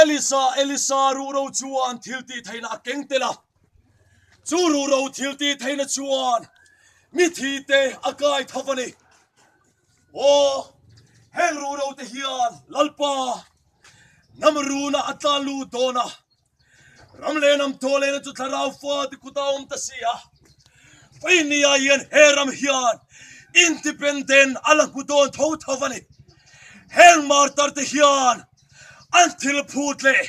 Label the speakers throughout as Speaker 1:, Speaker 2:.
Speaker 1: Elisa, Elisa ruhro chuan thiltihtheihna a keng tel a. Chu ruhro thiltihtheihna chuan mithite a kai tho a ni. Aw, heng ruhro te hian Lalpa hnam runa a tlan lut dawn a. Ram leh hnam thaw lehna chu thlarau fate kut a awm ta si a. Vawinia hian he ram hian independent a la hmu dawn tho tho a ni. Heng martar te hian an thil phut leh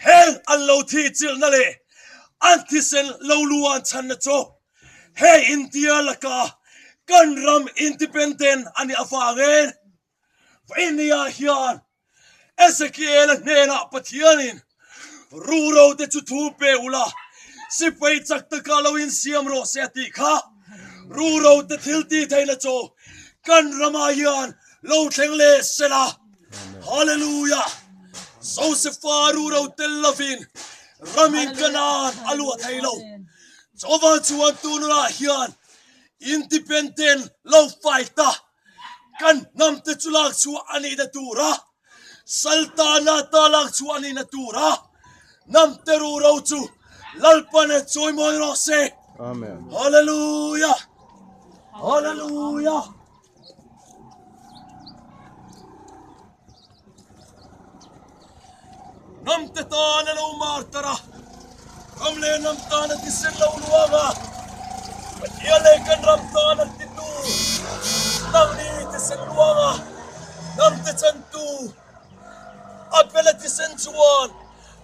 Speaker 1: heng an lo thih chilhna leh an thisen lo luan chhanna chu he India laka kan ram independent a nih avangin Vawinia hian Ezekiel-a hnenah Pathianin, Ruhro te chu thu pe ula, sipai chak taka lo insiam rawh se a tih kha. Ruhro te thil tih theihna chu kan ramah hian lo thleng leh se la. Hallelujah! Josefa ruhro tel lovin ramin Kanaan a luah thei lo. Chuvang chuan tununah hian independent lo fight a. Kan hnamte chu lak chhuah a nihna tura Saltana ta lak chhuah a nihna tura hnamte ruhro chu Lalpan e chawimawi rawh se.
Speaker 2: Amen.
Speaker 1: Hallelujah. Hallelujah. Hnamte tan a lo mar tar a, ram leh hnam tan a tisen lo luang a, Pathian leh kan ram tan a titu nangni tisen luang a, hnamte chantu a bel a tisen chuan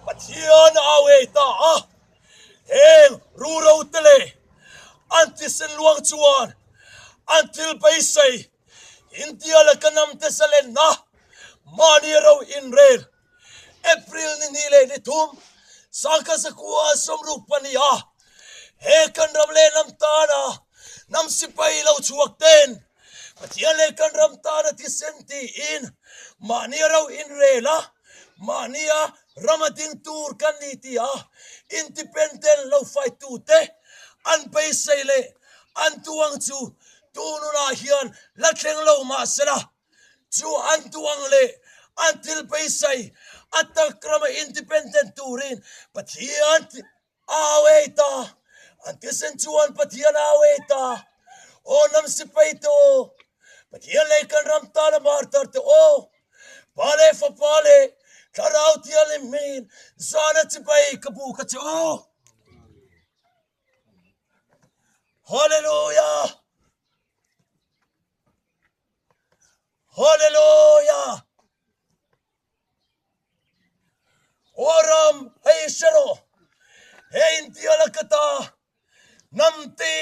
Speaker 1: Pathian a au ei ta a, heng ruro te leh an tisen luang chuan an thil beisei India laka hnamte zalenna mahni ro inrel April ni hnih leh ni thum sangkhat zakua sawmruk pahniha he kan ram leh hnam tana hnam sipai lo chhuak ten Pathian leh kan ram tana thisen tiin mahni ro inrel a, mahnia rama ding tur kan ni tia independent lo fight tute an beisei leh an duang chu Tununah hian la thleng lo mah sela, chu an duh ang leh an thil beisei a tak rama independent turin Pathian au ei ta. An thisen chuan Pathian au ei ta. Aw hnam sipai te aw, Pathian leh kan ram tana martar te aw, Pa leh Fapa leh Thlarau Thianghlim hmingin zana chibai ka buk a che aw. Hallelujah! Hallelujah! Aw ram hei hre rawh, he intial a ka ta, hnamte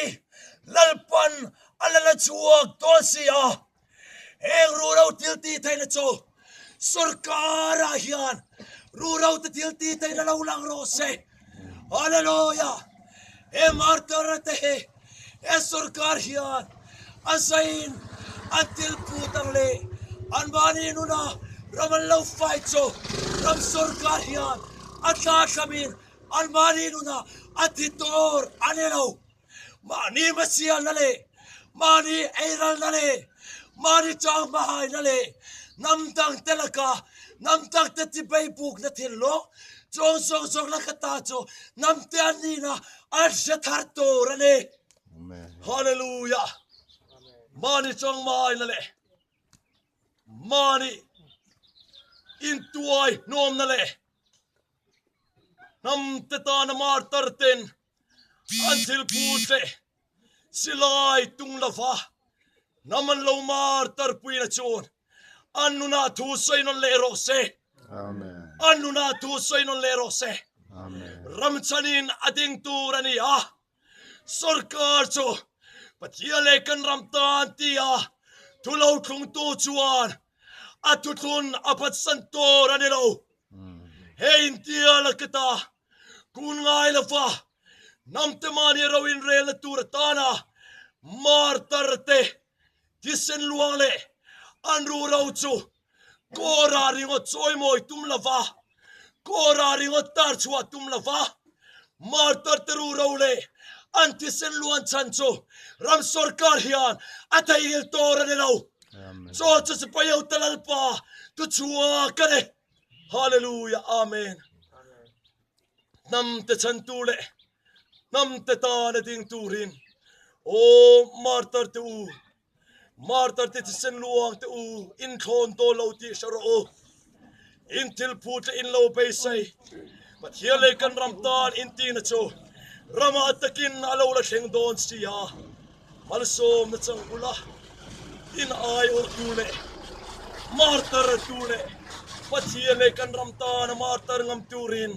Speaker 1: Lalpan a la la chhuak dawn si a, heng ruhro thil tih theihna chu sorkarah hian ruhro te thil tih theihna lo lang rawh se. Hallelujah! He martyr te hi he sorkar hian a zain an thil phut ang leh anmahni nuna ram an lo fight chu ram sorkar hian a thla thlamin anmahni nuna a thi tur a ni lo. Mahni hmasialna leh mahni eiralna leh mahni chang hmahaina leh hnam dangte laka hnam dangte tibei bukna thinlung chung zawng zawng laka ta chu hnamte an nihna an hre thar tur a ni. Hallelujah! Mahni chang hmahaina leh mahni intuai hnuamna leh hnamte tana martar ten An thil phut leh silai tung lova hnam an lo mar tarpuina chuan an nunah thu sawi nawn leh rawh se. An nunah thu sawi nawn leh rawh se. Ramchhanin a ding tur a ni a, sorkar chu Pathian leh kan ram tan tia thu lo thlungtu chuan a thuthlun a phatsan tur a ni lo. He intial a keta Kun ngai lova hnamte mahni ro inrelna tur atana martar te thisen luang leh an ruhro chu kawrah ringawt chawimawi tum lova, kawrah ringawt tar chhuah tum lova martar te ruhro leh an thisen luan chhan chu ram sorkar hian a theihnghilh tur a ni lo. Chaw chu sipai hote Lalpa thuchhuak a ni. Hallelujah Amen. Hnam te chhantu leh hnam te tana ding turin aw martar te u martar te thisen luang te u in thlawn dawn lo tih hre rawh u. In thil phut leh in lo beisei Pathian leh kan ram tan in tihna chu ramah takin a lo la thleng dawn si a. Malsawmna chang ula in aiawhtu leh martar tu leh Pathian leh kan ram tana martar ngam turin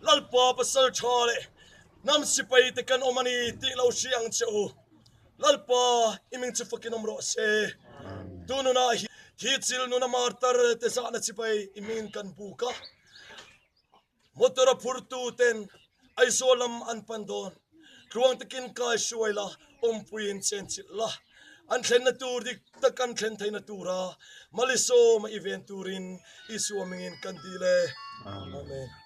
Speaker 1: Lalpa pasal tha leh hnam sipai te kan awm a ni tih lo hria ang che u. Lalpa i ming chu fakin awm rawh se. Tununah hian thi chil nuna martar te zahna chibai i mingin kan buk a. Motor a phurtu ten Aizawl lam an pan dawn. Tluang takin kai hruai la, awmpuiin chenchilh la. An thlenna tur dik tak an thlen theihna tura Malisawma i ven turin Isua mingin kan dil e. Amen.